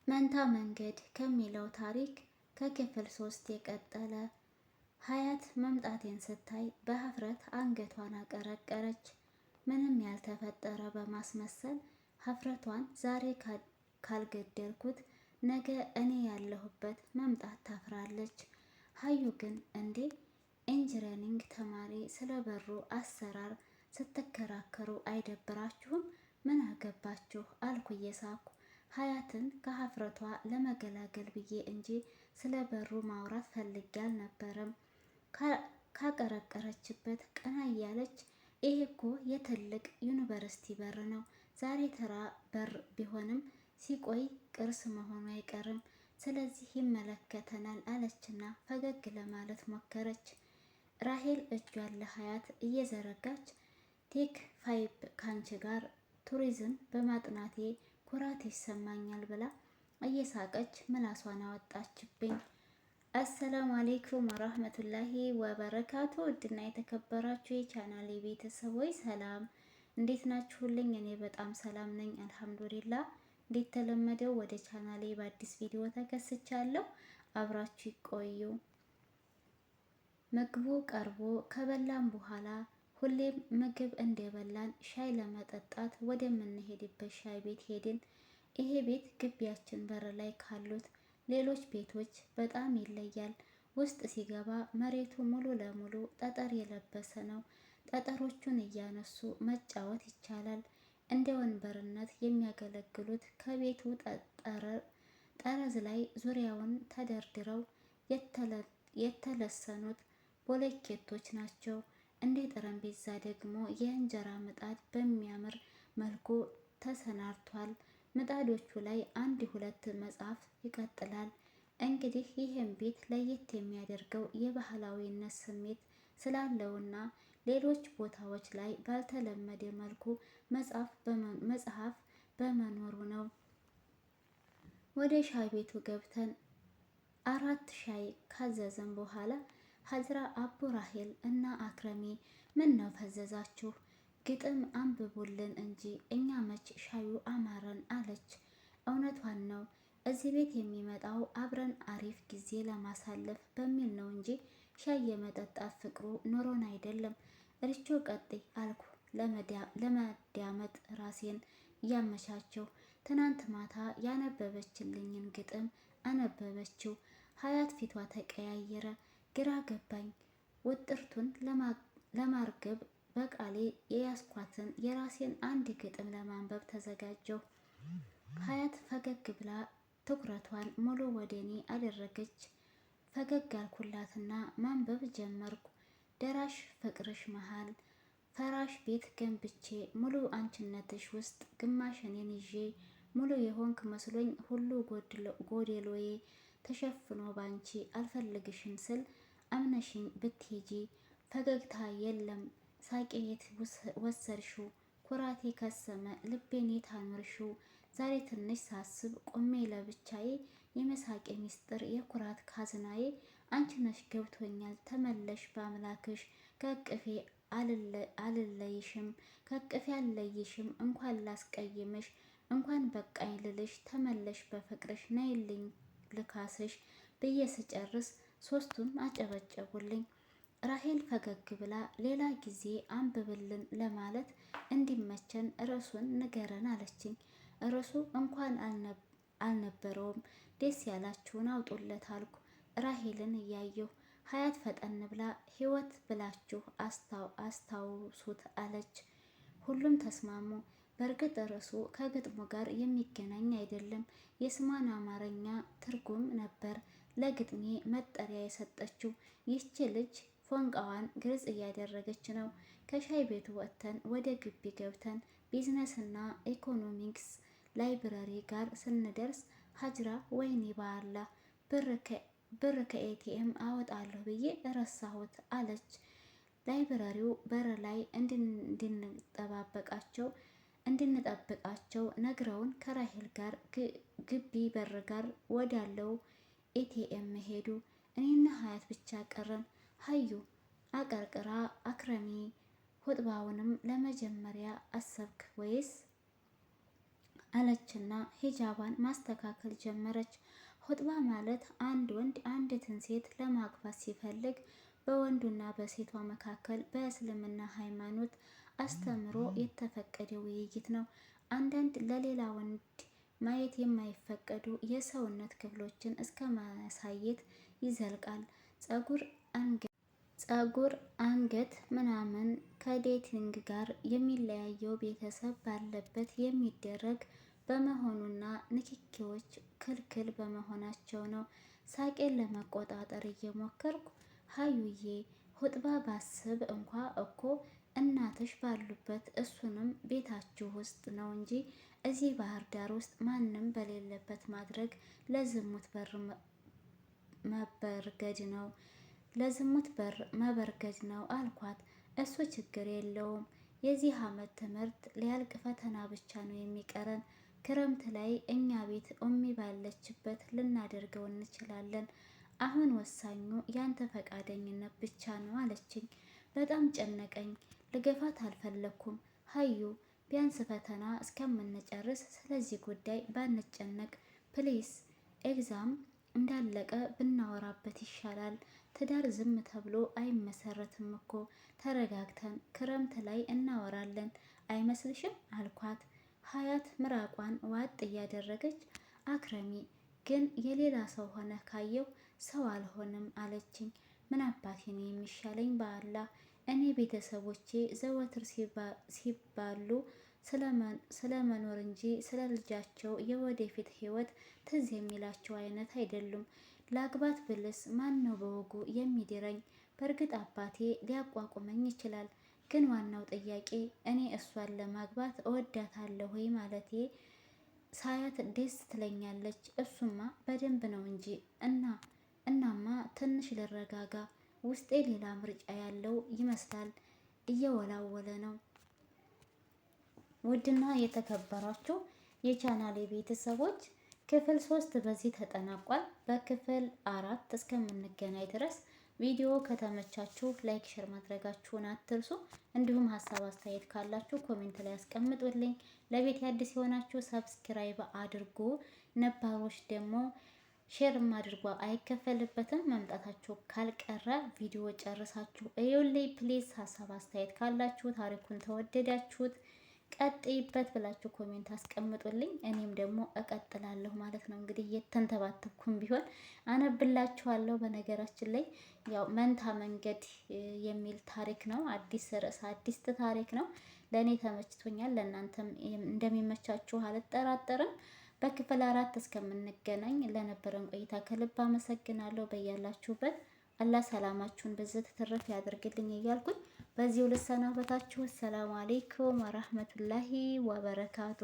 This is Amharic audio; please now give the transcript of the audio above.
መንታ መንገድ ከሚለው ታሪክ ከክፍል 3 የቀጠለ። ሀያት መምጣቴን ስታይ በሀፍረት አንገቷን አቀረቀረች። ምንም ያልተፈጠረ በማስመሰል ሀፍረቷን ዛሬ ካልገደልኩት ነገ እኔ ያለሁበት መምጣት ታፍራለች። ሀዩ ግን እንዴ engineering ተማሪ ስለ በሩ አሰራር ስትከራከሩ አይደብራችሁም? ምን አገባችሁ አልኩ እየሳኩ። ሀያትን ከሀፍረቷ ለመገላገል ብዬ እንጂ ስለ በሩ ማውራት ፈልጌ አልነበረም። ካቀረቀረችበት ቀና እያለች ይሄ እኮ የትልቅ ዩኒቨርሲቲ በር ነው። ዛሬ ተራ በር ቢሆንም ሲቆይ ቅርስ መሆኑ አይቀርም። ስለዚህ ይመለከተናል አለችና ፈገግ ለማለት ሞከረች። ራሄል እጇን ለሀያት እየዘረጋች take five ካንቺ ጋር ቱሪዝም በማጥናቴ ኩራት ይሰማኛል ብላ እየሳቀች ምላሷን አወጣችብኝ። السلام عليكم ورحمة الله وبركاته። ውድና የተከበራችሁ የቻናሌ ቤተሰቦች ሰላም፣ እንዴት ናችሁልኝ? እኔ በጣም ሰላም ነኝ الحمد لله። እንዴት ተለመደው ወደ ቻናሌ በአዲስ ቪዲዮ ተከስቻለሁ። አብራችሁ ይቆዩ። ምግቡ ቀርቦ ከበላም በኋላ ሁሌም ምግብ እንደበላን ሻይ ለመጠጣት ወደምንሄድበት ሻይ ቤት ሄድን። ይሄ ቤት ግቢያችን በር ላይ ካሉት ሌሎች ቤቶች በጣም ይለያል። ውስጥ ሲገባ መሬቱ ሙሉ ለሙሉ ጠጠር የለበሰ ነው። ጠጠሮቹን እያነሱ መጫወት ይቻላል። እንደ ወንበርነት የሚያገለግሉት ከቤቱ ጠረዝ ላይ ዙሪያውን ተደርድረው የተለሰኑት ቦለኬቶች ናቸው። እንደ ጠረጴዛ ደግሞ የእንጀራ ምጣድ በሚያምር መልኩ ተሰናድቷል። ምጣዶቹ ላይ አንድ ሁለት መጽሐፍ ይቀጥላል። እንግዲህ ይህን ቤት ለየት የሚያደርገው የባህላዊነት ስሜት ስላለውና ሌሎች ቦታዎች ላይ ባልተለመደ መልኩ መጽሐፍ በመኖሩ ነው። ወደ ሻይ ቤቱ ገብተን አራት ሻይ ካዘዘን በኋላ ሀዝራ አቡ ራሄል እና አክረሜ ምን ነው ፈዘዛችሁ? ግጥም አንብቡልን እንጂ እኛ መች ሻዩ አማረን አለች። እውነቷን ነው። እዚህ ቤት የሚመጣው አብረን አሪፍ ጊዜ ለማሳለፍ በሚል ነው እንጂ ሻይ የመጠጣት ፍቅሩ ኖሮን አይደለም። ርቾ ቀጥይ አልኩ ለመዳመጥ ራሴን እያመቻቸው። ትናንት ማታ ያነበበችልኝን ግጥም አነበበችው። ሀያት ፊቷ ተቀያየረ። ግራ ገባኝ። ውጥርቱን ለማርገብ በቃሌ የያዝኳትን የራሴን አንድ ግጥም ለማንበብ ተዘጋጀሁ። ሀያት ፈገግ ብላ ትኩረቷን ሙሉ ወደ እኔ አደረገች። ፈገግ አልኩላትና ማንበብ ጀመርኩ። ደራሽ ፍቅርሽ መሃል ፈራሽ ቤት ገንብቼ ሙሉ አንችነትሽ ውስጥ ግማሽ እኔን ይዤ ሙሉ የሆንክ መስሎኝ ሁሉ ጎዴሎዬ ተሸፍኖ ባንቺ አልፈልግሽም ስል አምነሽኝ ብትሄጂ ፈገግታ የለም ሳቄ የት ወሰድሽው? ኩራቴ ከሰመ ልቤን የት አኖርሽው? ዛሬ ትንሽ ሳስብ ቆሜ ለብቻዬ የመሳቄ ሚስጥር የኩራት ካዝናዬ አንቺ ነሽ ገብቶኛል። ተመለሽ በአምላክሽ ከቅፌ አልለይሽም ከቅፌ አልለይሽም እንኳን ላስቀይምሽ እንኳን በቃኝ ልልሽ ተመለሽ በፍቅርሽ ነይልኝ ልካስሽ ብዬ ስጨርስ ሶስቱም አጨበጨቡልኝ። ራሄል ፈገግ ብላ ሌላ ጊዜ አንብብልን ለማለት እንዲመቸን ርዕሱን ንገረን አለችኝ። ርዕሱ እንኳን አልነበረውም። ደስ ያላችሁን አውጡለት አልኩ ራሄልን እያየሁ። ሀያት ፈጠን ብላ ህይወት ብላችሁ አስታውሱት አለች። ሁሉም ተስማሙ። በእርግጥ ርዕሱ ከግጥሙ ጋር የሚገናኝ አይደለም። የስሟን አማርኛ ትርጉም ነበር ለግጥሜ መጠሪያ የሰጠችው። ይህች ልጅ ፎንቃዋን ግልጽ እያደረገች ነው። ከሻይ ቤቱ ወጥተን ወደ ግቢ ገብተን business ና economics library ጋር ስንደርስ ሀጅራ ወይኔ ባላ ብር ከ ATM አወጣለሁ ብዬ ረሳሁት አለች። library ው በር ላይ እንድንጠብቃቸው ነግረውን ከራሄል ጋር ግቢ በር ጋር ወዳለው ATM ሄዱ። እኔና ሀያት ብቻ ቀረን። ሀዩ አቀርቅራ አክረሚ ሁጥባውንም ለመጀመሪያ አሰብክ ወይስ አለችና ሂጃቧን ማስተካከል ጀመረች። ሁጥባ ማለት አንድ ወንድ አንዲትን ሴት ለማግባት ሲፈልግ በወንዱና በሴቷ መካከል በእስልምና ሃይማኖት አስተምሮ የተፈቀደ ውይይት ነው። አንዳንድ ለሌላ ወንድ ማየት የማይፈቀዱ የሰውነት ክፍሎችን እስከ ማሳየት ይዘልቃል። ጸጉር፣ አንገት ምናምን ከ dating ጋር የሚለያየው ቤተሰብ ባለበት የሚደረግ በመሆኑና ንክኪዎች ክልክል በመሆናቸው ነው። ሳቄን ለመቆጣጠር እየሞከርኩ ሀዩዬ ሁጥባ ባስብ እንኳ እኮ እናትሽ ባሉበት እሱንም ቤታችሁ ውስጥ ነው እንጂ እዚህ ባህር ዳር ውስጥ ማንም በሌለበት ማድረግ ለዝሙት በር መበርገድ ነው ለዝሙት በር መበርገድ ነው አልኳት። እሱ ችግር የለውም የዚህ ዓመት ትምህርት ሊያልቅ ፈተና ብቻ ነው የሚቀረን። ክረምት ላይ እኛ ቤት ኡሚ ባለችበት ልናደርገው እንችላለን። አሁን ወሳኙ ያንተ ፈቃደኝነት ብቻ ነው አለችኝ። በጣም ጨነቀኝ። ልገፋት አልፈለግኩም። ሀዩ ቢያንስ ፈተና እስከምንጨርስ ስለዚህ ጉዳይ ባንጨነቅ please። Exam እንዳለቀ ብናወራበት ይሻላል። ትዳር ዝም ተብሎ አይመሰረትም እኮ ተረጋግተን ክረምት ላይ እናወራለን አይመስልሽም? አልኳት። ሀያት ምራቋን ዋጥ እያደረገች አክረሚ ግን የሌላ ሰው ሆነ ካየው ሰው አልሆንም አለችኝ። ምን አባቴ ነው የሚሻለኝ? በአላህ እኔ ቤተሰቦቼ ዘወትር ሲባሉ ስለመኖር እንጂ ስለ ልጃቸው የወደፊት ህይወት ትዝ የሚላቸው አይነት አይደሉም። ላግባት ብልስ ማን ነው በወጉ የሚድረኝ? በእርግጥ አባቴ ሊያቋቁመኝ ይችላል። ግን ዋናው ጥያቄ እኔ እሷን ለማግባት እወዳታለሁ ወይ ማለቴ ሳያት ደስ ትለኛለች። እሱማ በደንብ ነው እንጂ እና እናማ ትንሽ ልረጋጋ። ውስጤ ሌላ ምርጫ ያለው ይመስላል። እየወላወለ ነው። ውድና የተከበራችሁ የቻናሌ ቤተሰቦች ክፍል 3 በዚህ ተጠናቋል። በክፍል 4 እስከምንገናኝ ድረስ ቪዲዮ ከተመቻችሁ like፣ share ማድረጋችሁን አትርሱ። እንዲሁም ሀሳብ አስተያየት ካላችሁ comment ላይ አስቀምጡልኝ። ለቤት አዲስ የሆናችሁ subscribe አድርጉ፣ ነባሮች ደግሞ share ም አድርጉ፣ አይከፈልበትም። መምጣታችሁ ካልቀረ ቪዲዮ ጨርሳችሁ እዩልኝ please። ሀሳብ አስተያየት ካላችሁ ታሪኩን ተወደዳችሁት ቀጥይበት ብላችሁ comment አስቀምጡልኝ። እኔም ደግሞ እቀጥላለሁ ማለት ነው። እንግዲህ እየተንተባተብኩም ቢሆን አነብላችኋለሁ። በነገራችን ላይ ያው መንታ መንገድ የሚል ታሪክ ነው። አዲስ ርዕስ፣ አዲስ ታሪክ ነው። ለእኔ ተመችቶኛል። ለእናንተም እንደሚመቻችሁ አልጠራጠርም። በክፍል 4 እስከምንገናኝ ለነበረን ቆይታ ከልብ አመሰግናለሁ። በያላችሁበት አላህ ሰላማችሁን ብዝት ትርፍ ያደርግልኝ እያልኩኝ በዚሁ ልሰናበታችሁ። አሰላሙ አሌይኩም ወራህመቱላሂ ወበረካቱ።